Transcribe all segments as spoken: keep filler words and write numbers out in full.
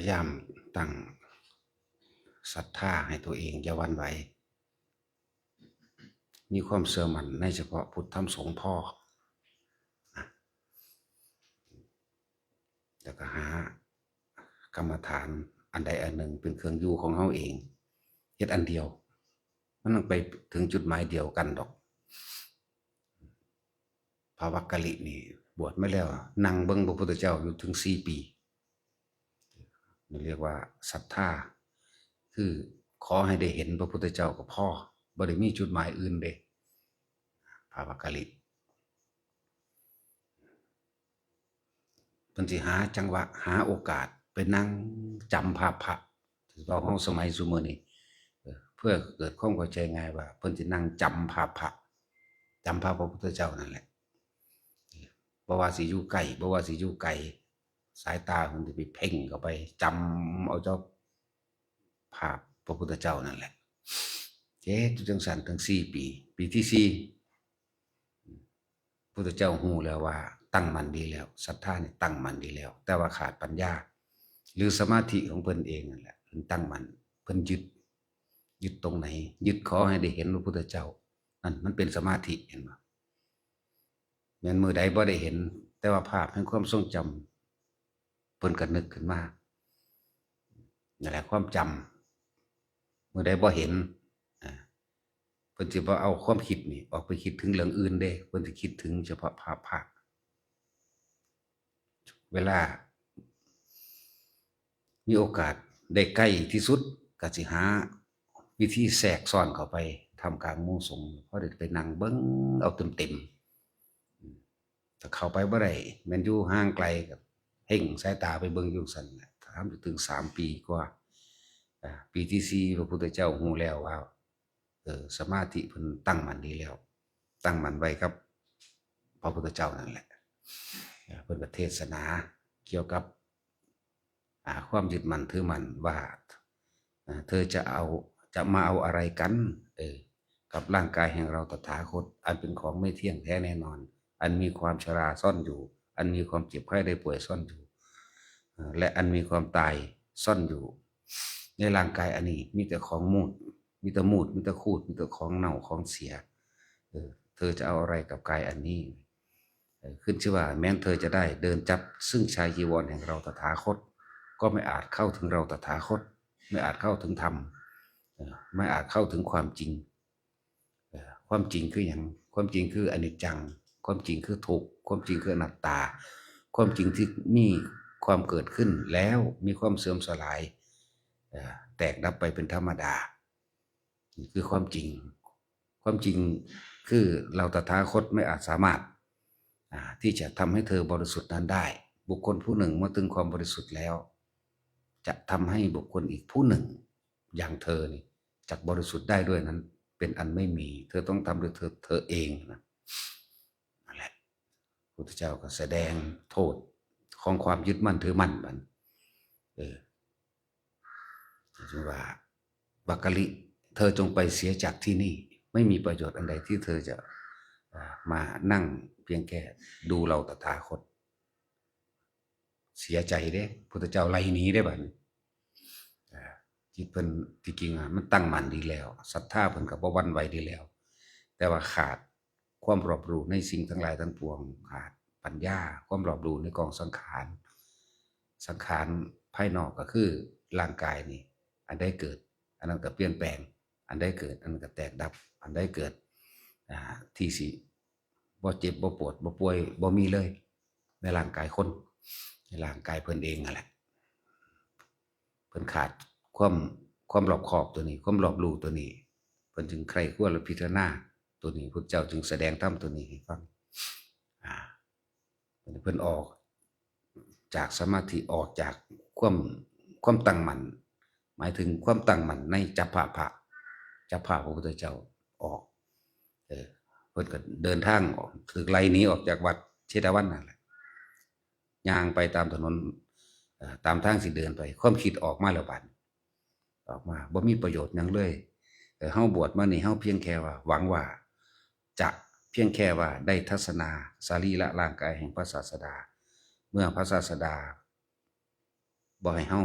ยายามตั้งศรัทธาให้ตัวเอง อย่าหวั่นไหว มีความเชื่อมั่นในเฉพาะพุทธธรรมสงฆ์พอนะ แล้วก็หากรรมฐานอันใดอันหนึ่งเป็นเครื่องอยู่ของเฮาเอง เฮ็ดอันเดียว มันต้องไปถึงจุดหมายเดียวกันดอก พระวักกะลินี่บวชมาแล้ว นั่งเบิ่งพระพุทธเจ้าอยู่ถึงสี่ปี นี่เรียกว่าศรัทธา คือขอให้ได้เห็นพระพุทธเจ้าก็พอ บ่ได้มีจุดหมายอื่นเด้ พระวักกะลิ เพิ่นสิหาจังหวะ หาโอกาสไปนั่งจำภาพพระ ที่เว้าเฮาสมัยซุมื้อนี้ เอ่อ เพื่อเกิดความเข้าใจง่ายว่า เพิ่นสินั่งจำภาพพระ จำภาพพระพุทธเจ้านั่นแหละ บ่ว่าสิอยู่ใกล้ บ่ว่าสิอยู่ไกล สายตาเพิ่นสิไปเพ่งเข้าไป จำเอาเจ้าภาพพระพุทธเจ้านั่นแหละ เฮ็ดอยู่จังซั่นถึงสี่ปี ปีที่สี่ พุทธเจ้าฮู้แล้วว่าตั้งมั่นดีแล้ว ศรัทธานี่ตั้งมั่นดีแล้ว แต่ว่าขาดปัญญา หรือสมาธิของเพิ่นเองนั่นแหละ เพิ่นตั้งมั่น เพิ่นยึด ยึดตรงไหน ยึดขอให้ได้เห็นพระพุทธเจ้า นั่นมันเป็นสมาธิ เห็นบ่ แม่นมื้อใดบ่ได้เห็น แต่ว่าภาพแห่งความทรงจำ เพิ่นก็นึกขึ้นมา นั่นแหละความจำ มื้อใดบ่เห็น อ่า เพิ่นสิบ่เอาความคิดนี่ออกไปคิดถึงเรื่องอื่นเด้ เพิ่นสิคิดถึงเฉพาะภาพพระ เวลามีโอกาสได้ใกล้ที่สุด ก็สิหาวิธีแทรกซ้อนเข้าไปท่ามกลางหมู่สงฆ์ พอได้ไปนั่งเบิ่งเอาเต็มๆ อืม ถ้าเข้าไปบ่ได้ แม่นอยู่ห่างไกลก็เพ่งสายตาไปเบิ่งอยู่ซั่นแหละ ทำอยู่ถึงสามปีกว่า อ่า ปีที่สี่ พระพุทธเจ้าฮู้แล้วว่า เออ สมาธิเพิ่นตั้งมั่นดีแล้ว ตั้งมั่นไว้กับพระพุทธเจ้านั่นแหละ เออ เพิ่นก็เทศนาเกี่ยวกับ อ่า ความยึดมั่นถือมั่นว่า อ่า เธอจะเอา จะมาเอาอะไรกัน เออ กับร่างกายแห่งเราตถาคต อันเป็นของไม่เที่ยงแท้แน่นอน อันมีความชราซ่อนอยู่ อันมีความเจ็บไข้ได้ป่วยซ่อนอยู่ เอ่อ และอันมีความตายซ่อนอยู่ ในร่างกายอันนี้มีแต่ของมูด มีแต่มูด มีแต่คูด มีแต่ของเน่าของเสีย เออ เธอจะเอาอะไรกับกายอันนี้ เออ ขึ้นชื่อว่าแม้นเธอจะได้เดินจับซึ่งชายจีวรแห่งเราตถาคต ก็ไม่อาจเข้าถึงเราตถาคต ไม่อาจเข้าถึงธรรม เออ ไม่อาจเข้าถึงความจริง เอ่อ ความจริงคือหยัง ความจริงคืออนิจจัง ความจริงคือทุกข์ ความจริงคืออนัตตา ความจริงที่มีความเกิดขึ้นแล้วมีความเสื่อมสลาย เอ่อ แตกดับไปเป็นธรรมดา นี่คือความจริง ความจริงคือเราตถาคตไม่อาจสามารถ อ่า ที่จะทำให้เธอบริสุทธิ์นั้นได้ บุคคลผู้หนึ่งเมื่อถึงความบริสุทธิ์แล้ว จะทำให้บุคคลอีกผู้หนึ่งอย่างเธอนี่จักบริสุทธิ์ได้ด้วยนั้น เป็นอันไม่มี เธอต้องทำด้วยเธอ เธอเองนะ นั่นแหละ พุทธเจ้าก็แสดงโทษของความยึดมั่นถือมั่นมัน เออ ถึงว่า วักกะลิ เธอจงไปเสียจากที่นี่ ไม่มีประโยชน์อันใดที่เธอจะ อ่า มานั่งเพียงแค่ดูเราตถาคต เสียใจเด้ พุทธเจ้าไล่หนีเด้บัดนี้ อ่า จิตเพิ่นที่จริงอะมันตั้งมั่นดีแล้ว ศรัทธาเพิ่นก็บ่หวั่นไหวดีแล้ว แต่ว่าขาดความรอบรู้ในสิ่งทั้งหลายทั้งปวง ขาดปัญญา ความรอบรู้ในกองสังขาร สังขารภายนอกก็คือร่างกายนี่ อันใดเกิด อันนั้นก็เปลี่ยนแปลง อันใดเกิด อันนั้นก็แตกดับ อันใดเกิด อ่า ที่สิบ่เจ็บ บ่ปวด บ่ป่วย บ่มีเลย ในร่างกายคน ในร่างกายเพิ่นเองนั่นแหละ เพิ่นขาดความ ความรอบคอบตัวนี้ ความรอบรู้ตัวนี้ เพิ่นจึงใคร่ครวญและพิจารณาตัวนี้ พุทธเจ้าจึงแสดงธรรมตัวนี้ให้ฟัง อ่า เพิ่นออกจากสมาธิ ออกจากความ ความตั้งมั่น หมายถึงความตั้งมั่นในจัพพะพระ จัพพะพระพุทธเจ้าออก เออ เพิ่นก็เดินทางออก ถูกไล่หนีออกจากวัดเชตวันนั่นแหละ ย่างไปตามถนน เอ่อ ตามทางสิเดินไป ความคิดออกมาแล้วบัด ออกมา บ่มีประโยชน์หยังเลย เอ่อ เฮาบวชมานี่ เฮาเพียงแค่ว่า หวังว่า จะเพียงแค่ว่าได้ทัศนาสรีระร่างกายแห่งพระศาสดา เมื่อพระศาสดา บ่ให้เฮา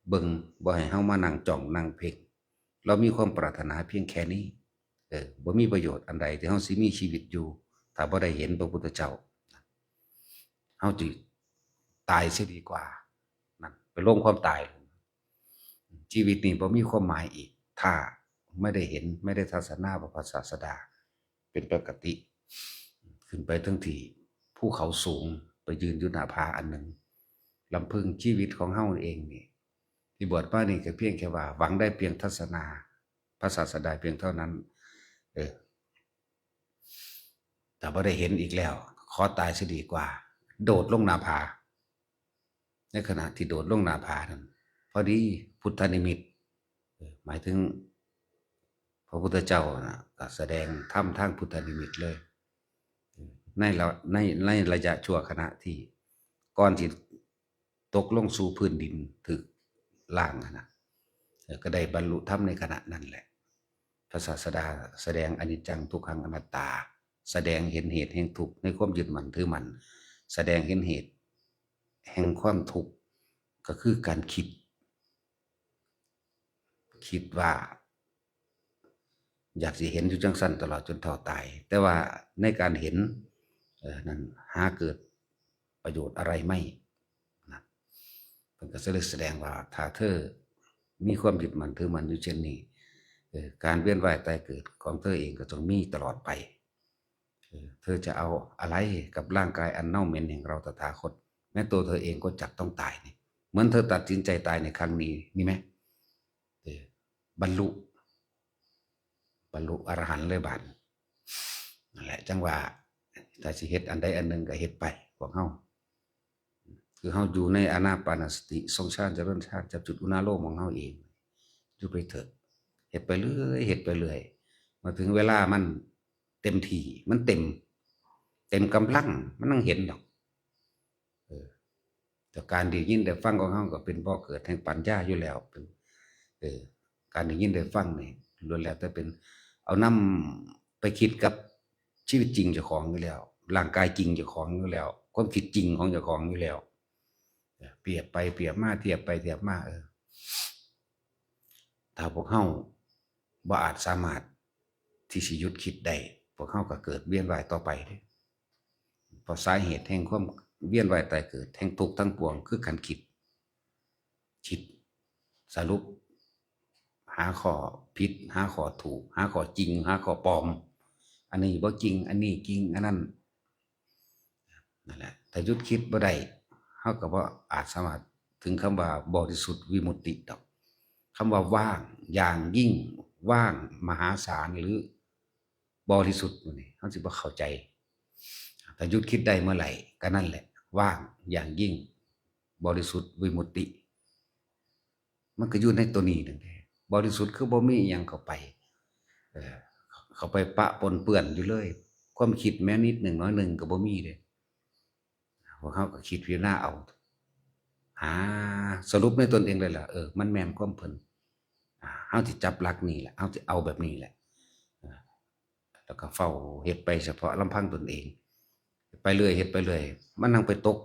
เบิ่ง บ่ให้เฮามานั่งจ้องนั่งเพ่ง เรามีความปรารถนาเพียงแค่นี้ เออ บ่มีประโยชน์อันใดที่เฮาสิมีชีวิตอยู่ ถ้าบ่ได้เห็นพระพุทธเจ้า เฮาสิตายเสียดีกว่า นั่น ไปลงความตาย ชีวิตนี้บ่มีความหมายอีก ถ้าไม่ได้เห็น ไม่ได้ทัศนาพระศาสดา เป็นปกติ ขึ้นไปเทิงที่ภูเขาสูง ไปยืนอยู่หน้าผาอันหนึ่ง ลำพึงชีวิตของเฮาเองนี่ ที่บวชมานี่ก็เพียงแค่ว่าหวังได้เพียงทัศนาพระศาสดาเพียงเท่านั้น เออ แต่บ่ได้เห็นอีกแล้ว ขอตายซะดีกว่า โดดลงหน้าผา ในขณะที่โดดลงหน้าผานั้น พอดีพุทธนิมิต เออ หมายถึงพระพุทธเจ้าน่ะ ก็แสดงธรรมทางพุทธนิมิตเลย ในระ ใน ในระยะชั่วขณะที่ก่อนที่ตกลงสู่พื้นดิน ถูกล้างหั้นนะ เออ ก็ได้บรรลุธรรมในขณะนั้นแหละ พระศาสดาแสดงอนิจจังทุกขังอนัตตา แสดงเห็นเหตุแห่งทุกข์ในความยึดมั่นถือมั่น แสดงเห็นเหตุแห่งความทุกข์ ก็คือการคิด คิดว่า อยากสิเห็นอยู่จังซั่นตลอดจนเฒ่าตาย แต่ว่าในการเห็น เอ่อ นั้นหาเกิดประโยชน์อะไรไม่ นะ เพิ่นก็เลยแสดงว่า ถ้าเธอมีความยึดมั่นถือมั่นอยู่เช่นนี้ เอ่อ การเวียนว่ายตายเกิดของเธอเองก็ต้องมีตลอดไป เอ่อ เธอจะเอาอะไรกับร่างกายอันเน่าเหม็นแห่งเราตถาคต แม้ตัวเธอเองก็จักต้องตายนี่ เหมือนเธอตัดสินใจตายในครั้งนี้ นี่ไหม เออ บรรลุ บรรลุอรหันต์เลยบาด นั่นแหละ จังว่า ถ้าสิเฮ็ดอันใดอันหนึ่งก็เฮ็ดไป พวกเฮา คือเฮาอยู่ในอานาปานสติ ทรงฌาน เจริญฌาน จับจุดอุณาโลมของเฮาเอง อยู่ไปเถอะ เฮ็ดไปเรื่อย เฮ็ดไปเรื่อย มาถึงเวลามันเต็มที่ มันเต็ม เต็มกำลัง มันนั่งเห็นดอก เออ แต่การได้ยินได้ฟังของเฮาก็เป็นบ่อเกิดแห่งปัญญาอยู่แล้ว เป็น เออ การได้ยินได้ฟังนี่ล้วนแล้วแต่เป็น เอานำไปคิดกับชีวิตจริงเจ้าของอยู่แล้ว ร่างกายจริงเจ้าของอยู่แล้ว ความคิดจริงของเจ้าของอยู่แล้ว เปรียบไปเปรียบมา เทียบไปเทียบมา เออ ถ้าพวกเฮาบ่อาจสามารถที่สิหยุดคิดได้ พวกเฮาก็เกิดเวียนว่ายต่อไปเด้ เพราะสาเหตุแห่งความเวียนว่ายตายเกิด แห่งทุกข์ทั้งปวงคือการคิด คิดสรุป หาข้อผิด หาข้อถูก หาข้อจริง หาข้อปลอม อันนี้บ่จริง อันนี้จริง อันนั้น นั่นแหละ ถ้าหยุดคิดบ่ได้ เฮาก็บ่อาจสามารถถึงคำว่าบริสุทธิ์วิมุตติดอก คำว่าว่างอย่างยิ่ง ว่างมหาศาล หรือบริสุทธิ์นี่ เฮาสิบ่เข้าใจ ถ้าหยุดคิดได้เมื่อไหร่ ก็นั่นแหละ ว่างอย่างยิ่ง บริสุทธิ์วิมุตติ มันก็อยู่ในตัวนี้นั่นแหละ บริสุทธิ์คือบ่มีอิหยังเข้าไป เออ เข้าไปปะปนเปื้อนอยู่เลย ความคิดแม้นิดหนึ่งน้อยหนึ่งก็บ่มีเลย พวกเฮาก็คิดพิจารณาเอา หาสรุปในตนเองเลยล่ะ เออ มันแม่นความเพิ่น อ่า เฮาสิจับหลักนี่แหละ เฮาสิเอาแบบนี้แหละ เออ แล้วก็เฝ้าเฮ็ดไปเฉพาะลำพังตนเอง ไปเรื่อย เฮ็ดไปเรื่อย มันนั่งไปตก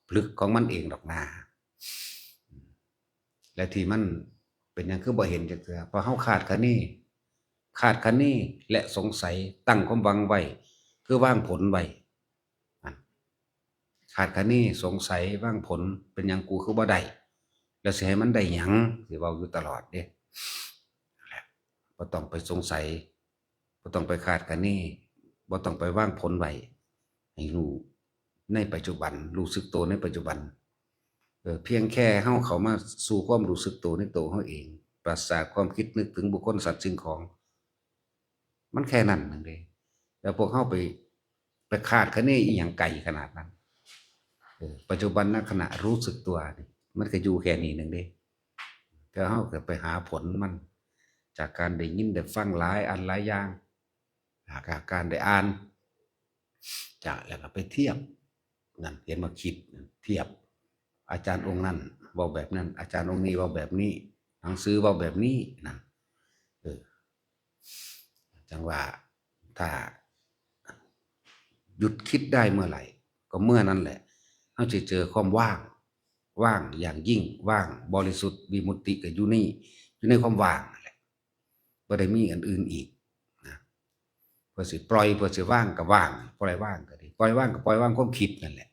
ผลึกของมันเองดอกนา และที่มันเป็นหยังคือบ่เห็นจักเทื่อ เพราะเฮาคาดคะเน คาดคะเนและสงสัย ตั้งความหวังไว้ คือวางผลไว้ นั่น คาดคะเน สงสัย วางผล เป็นหยังกูคือบ่ได้ แล้วสิให้มันได้หยัง สิเว้าอยู่ตลอดเด้ นั่นแหละ บ่ต้องไปสงสัย บ่ต้องไปคาดคะเน บ่ต้องไปวางผลไว้ ให้รู้ในปัจจุบัน รู้สึกตัวในปัจจุบัน เออ เพียงแค่เฮาเข้ามาสู่ความรู้สึกตัวในตัวเฮาเอง ปราศจากความคิดนึกถึงบุคคลสัตว์สิ่งของ มันแค่นั้นหนึ่งเด้ แล้วพวกเฮาไป ไปคาดคะเนอีหยังไกลขนาดนั้น เออ ปัจจุบันขณะรู้สึกตัวนี่ มันก็อยู่แค่นี้หนึ่งเด้ แต่เฮาก็ไปหาผลมัน จากการได้ยินได้ฟังหลายอันหลายอย่าง จากการได้อ่าน จาก แล้วก็ไปเทียบ นั่น เห็นมาคิด เทียบ อาจารย์องค์นั้นเว้าแบบนั้น อาจารย์องค์นี้เว้าแบบนี้ หนังสือเว้าแบบนี้ นั่น เออ จังว่า ถ้าหยุดคิดได้เมื่อไหร่ ก็เมื่อนั้นแหละ เฮาสิเจอความว่าง ว่างอย่างยิ่ง ว่างบริสุทธิ์ วิมุตติก็อยู่นี่ อยู่ในความว่างนั่นแหละ บ่ได้มีอันอื่นอีกนะ เพื่อสิปล่อย เพื่อสิวางก็วาง ปล่อยวางก็ดี ปล่อยวางก็ปล่อยวางความคิดนั่นแหละ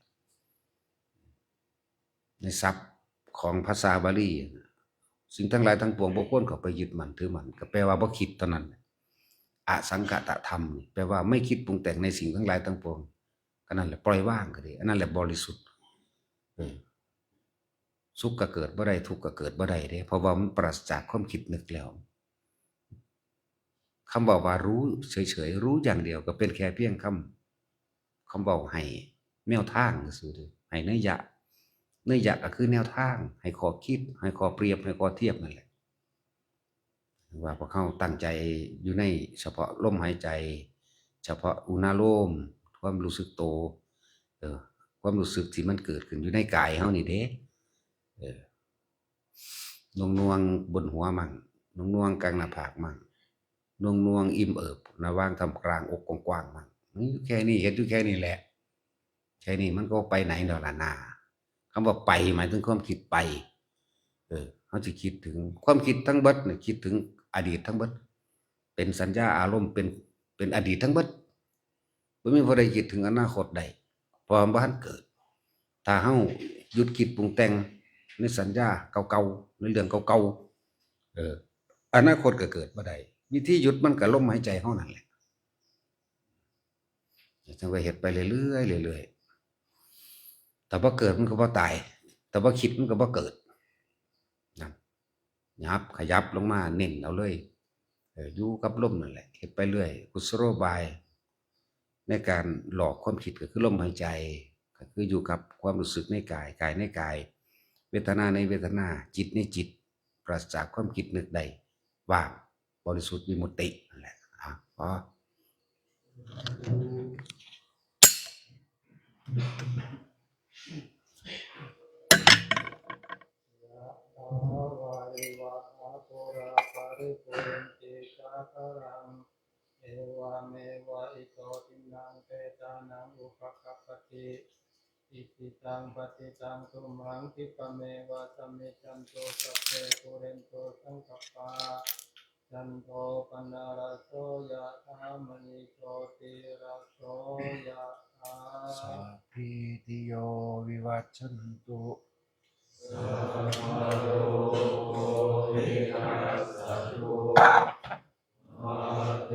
ในศัพท์ของภาษาบาลี สิ่งทั้งหลายทั้งปวงบ่ควรเข้าไปยึดมั่นถือมั่น ก็แปลว่าบ่คิดเท่านั้นแหละ อสังขตธรรม แปลว่าไม่คิดปรุงแต่งในสิ่งทั้งหลายทั้งปวง ก็นั่นแหละ ปล่อยวางก็ดี อันนั้นแหละบริสุทธิ์ เออ สุขก็เกิดบ่ได้ ทุกข์ก็เกิดบ่ได้เด้ เพราะว่ามันปราศจากความคิดนึกแล้ว คำบอกว่ารู้เฉยๆ รู้อย่างเดียวก็เป็นแค่เพียงคำ คำบอกให้แนวทางซื่อๆ ให้นัยยะ นัยยะก็คือแนวทาง ให้ข้อคิด ให้ข้อเปรียบ ให้ข้อเทียบนั่นแหละ ว่าพวกเฮาตั้งใจอยู่ในเฉพาะลมหายใจ เฉพาะอุณาโลม ความรู้สึกโต เออ ความรู้สึกที่มันเกิดขึ้นอยู่ในกายเฮานี่เด้ เออ หน่วงๆ บนหัวมั่ง หน่วงๆ กลางหน้าผากมั่ง หน่วงๆ อิ่มเอิบ ระหว่างท่ามกลางอกกว้างๆ มั่ง มันอยู่แค่นี้ เฮ็ดอยู่แค่นี้แหละ แค่นี้มันก็ไปไหนดอกล่ะนา คำว่าไปหมายถึงความคิดไป เออ เฮาสิคิดถึง ความคิดทั้งเบิดเนี่ย คิดถึงอดีตทั้งเบิด เป็นสัญญาอารมณ์ เป็น เป็นอดีตทั้งเบิด บ่มีผู้ใดคิดถึงอนาคตได้ เพราะมันบ่ทันเกิด ถ้าเฮาหยุดคิดปรุงแต่งในสัญญาเก่าๆ ในเรื่องเก่าๆ เออ อนาคตก็เกิดบ่ได้ วิธีหยุดมันก็ลมหายใจเฮานั่นแหละ จั่งว่าเฮ็ดไปเรื่อยๆ เรื่อยๆ ถ้าบ่เกิดมันก็บ่ตาย ถ้าบ่คิดมันก็บ่เกิด นั่น หยับ ขยับลงมา เน้นเอาเลย เออ อยู่กับลมนั่นแหละ เฮ็ดไปเรื่อย กุศโลบาย ในการหลอกความคิดก็คือลมหายใจ ก็คืออยู่กับความรู้สึกในกาย กายในกาย เวทนาในเวทนา จิตในจิต ปราศจากความคิดนึกได้ ว่าง บริสุทธิ์วิมุตตินั่นแหละ อ่ะ พอ ยะถาวาริวะหาปูราปาริปูเรนติสาคารัง เอวะเมวะอิโตทินังเปตานังอุปกัปปติ อิจิตังปัตติตังตุมหังคิปะเมวะสะมิชชันตุ สัพเพปูเรนตุสังกัปปา จันโทปนรสโสยะถามณิโชติรสโสยะถา สัพพีติโยวิวัชชันตุ สัพพะโรโควินัสสะตุมาเต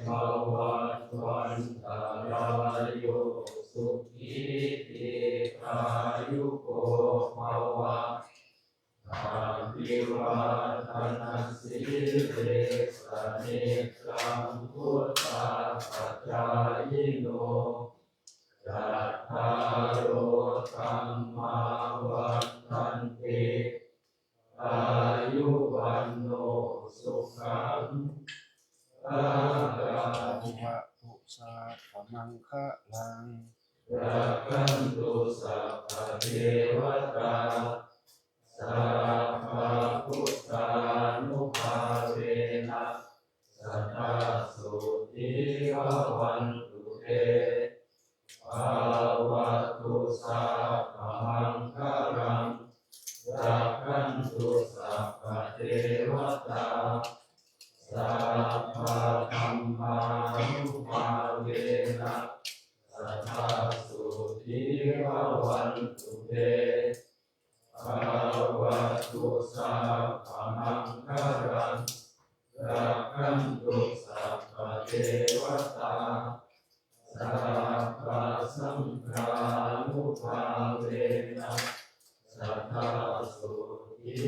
ภวัตวันตรายโยสุขีทีฆายุโกภวะ อภิวาทนสีเลสะนิจังพุทธาปจายิโน จัตตาโรธัมมาวัฒนติ อายุวันโนสุขังพลัง ภะคะวะตุสาพะมังคะลัง รักขันตุสัพพะเทวะตา สัพพะพุทธานุภาเวนะ สะทาโส ทีภะวันตุเต ภะวะตุสัพพะมังคะลัง รักขันตุสัพพะเทวะตา สัพพะธัมมานุภาเวนะ สะทาโส ทีภะวันตุเต ภะวะตุสัพพะมังคะลัง รักขันตุสัพพะเทวะตา สัพพะสังฆานุภาเวนะ สะทาโส ที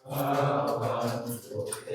ภะวันตุเต